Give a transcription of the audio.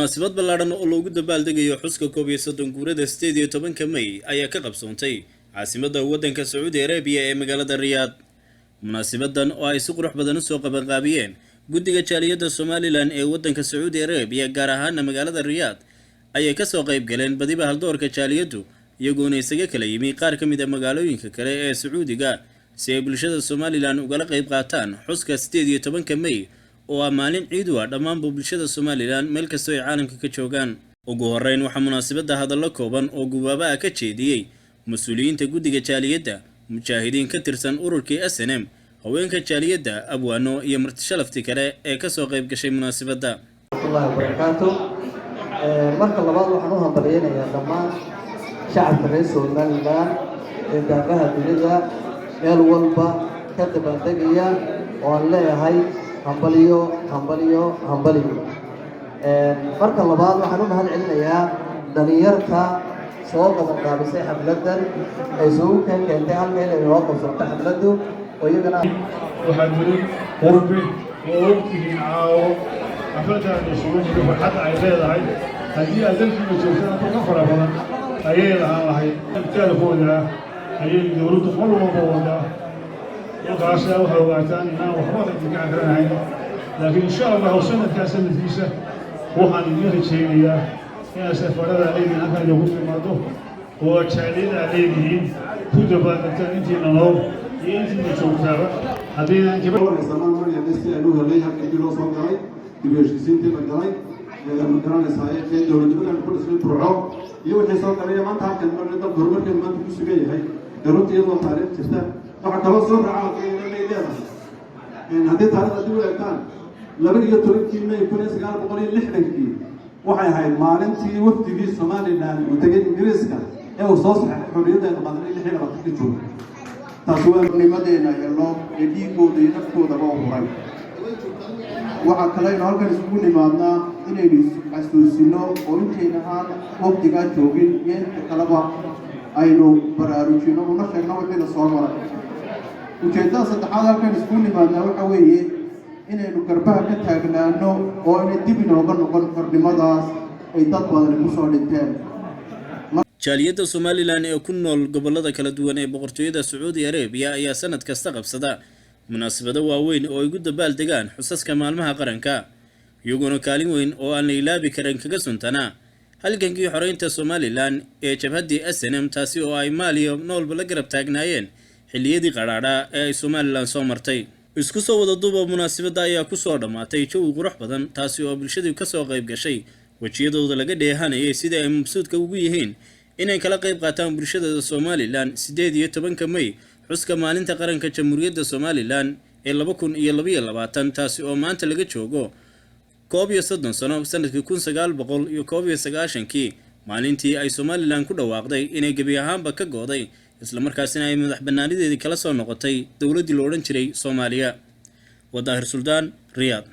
Munaasabad ballaadhan oo loogu dabaaldegayo xuska 31 guurada 18-ka May ayaa ka qabsoontay caasimadda waddanka Sacuudi Arabiya ee magaalada Riyaad. Munaasabadan oo ay si qurux badan usoo qabanqaabiyeen guddiga jaaliyadda Somaliland ee waddanka Sacuudi Arabiya, gaar ahaana magaalada Riyaad, ayay kasoo qayb galeen badiba haldoorka jaaliyaddu, iyagoona isaga kala yimi qaar ka mid a magaalooyinka kale ee Sacuudiga si ay bulshada Somaliland ugala qayb qaataan xuska 18-ka May oo ah maalin ciid u ah dhammaanba bulshada Somaliland meel kastoo ay caalamka ka joogaan. Ugu horeyn, waxaa munaasabadda hadallo kooban oo gubaaba ah ka jeediyey mas-uuliyiinta guddiga jaaliyadda, mujaahidiin ka tirsan ururkii SNM, haweenka jaaliyadda, abwaano iyo martisharafti kale ee kasoo qayb gashay munaasabadda. Allahi wabarakaatu. Marka labaad, waxaan u hambalyeynayaa dhammaan shacabka reer Somaliland ee daafaha dunida meel walba ka dabaaldegaya oo aan leeyahay hambaliyo, hambaliyo, hambaliyo. Marka labaad, waxaan u mahad celinayaa dhalinyarta soo qabanqaabisay xafladdan ee isugu keentay halka inay noo qabsanto xafladdu oo iyagana Waxaa jiray qurbi oo ogtihiin caawo xafladdan isugu jiro farxadda ay leedahay. Haddii aad dalkiina joogtaan, ka fara badan ayay lahaan lahayd. Itaalkooda ayay dowladdu mar walba wadaa. Kolkaasa waxay ogaataan inaan waxba idinka akranahayn, laakiin insha Allahu sanadkaa sanadkiisa waxaan idiin rajaynayaa inaad safarada leedihiin halkan idinku timaado oo jaaliyada aad leedihiin ku dabaaldegtaan intiina nool iyo intiina joogtaaba haddaynan Si aynu helnay halkii loo soo galay, dib u heshiisiintii la galay, ma garanaysaa, ee dowladnimadan ku dhisnay Burco iyo wixii soo galay, maanta halkan marna dalka horumarkeenu maanta ku sugan yahay. Dee runtii iyadoo taariikh jirta, waxaa kaloo soo raaca ay leedahay. Haddii taariikhda dib u eegtaan, 12-kii May 1960-kii waxay ahayd maalintii wafdigii Somaliland uu tegay Ingiriiska ee uu soo saxeexay xorriyadda aynu qaadanay 26-kii Juun. Taasi waa Nimadeena helno ee dhiigooda iyo naftoodaba u huray. Waxaa kaleynu halkan isugu nimaadnaa inaynu is-xasuusino oo intayna aan waqtigaa joogin iyo inta kaleba aynu baraarujino, una sheegno wixiina soo maray. Ujeeddada saddexaad halkan isugu nimaadnaa waxa weeye inaynu garbaha ka taagnaano oo ayna dib inooga noqon xornimadaas ay dad badani kusoo dhinteen. Jaaliyadda Somaliland ee ku nool gobolada kala duwan ee Boqortooyada Sacuudi Arabiya ayaa sanad kasta qabsada munaasabado waaweyn oo ay ugu dabaal degaan xusaska maalmaha qaranka, iyagoona kaalin weyn oo aan la ilaabi karin kaga suntanaa halgankii xoreynta Somaliland ee jabhaddii SNM, taasi oo ay maaliyo noolba la garab taagnaayeen xilliyadii qadhaadhaa ee ay Somaliland soo martay. Isku soo wada duuba, munaasabadda ayaa kusoo dhammaatay jawi qurux badan, taasi oo bulshadii kasoo qayb gashay wejiyadooda laga dheehanayay sidai ay mabsuudka ugu yihiin inay kala qayb qaataan bulshadooda Somaliland 18-ka May, xuska maalinta qaranka Jamhuuriyadda Somaliland ee 2022, taasi oo maanta laga joogo 31 sano, sanadkii 1991-kii, maalintii ay Somaliland ku dhawaaqday inay gebi ahaanba ka gooday, islamarkaasina ay madax banaanideedii kala soo noqotay dowladdii la odhan jiray Soomaaliya. Waa Daahir Suldaan, Riyaad.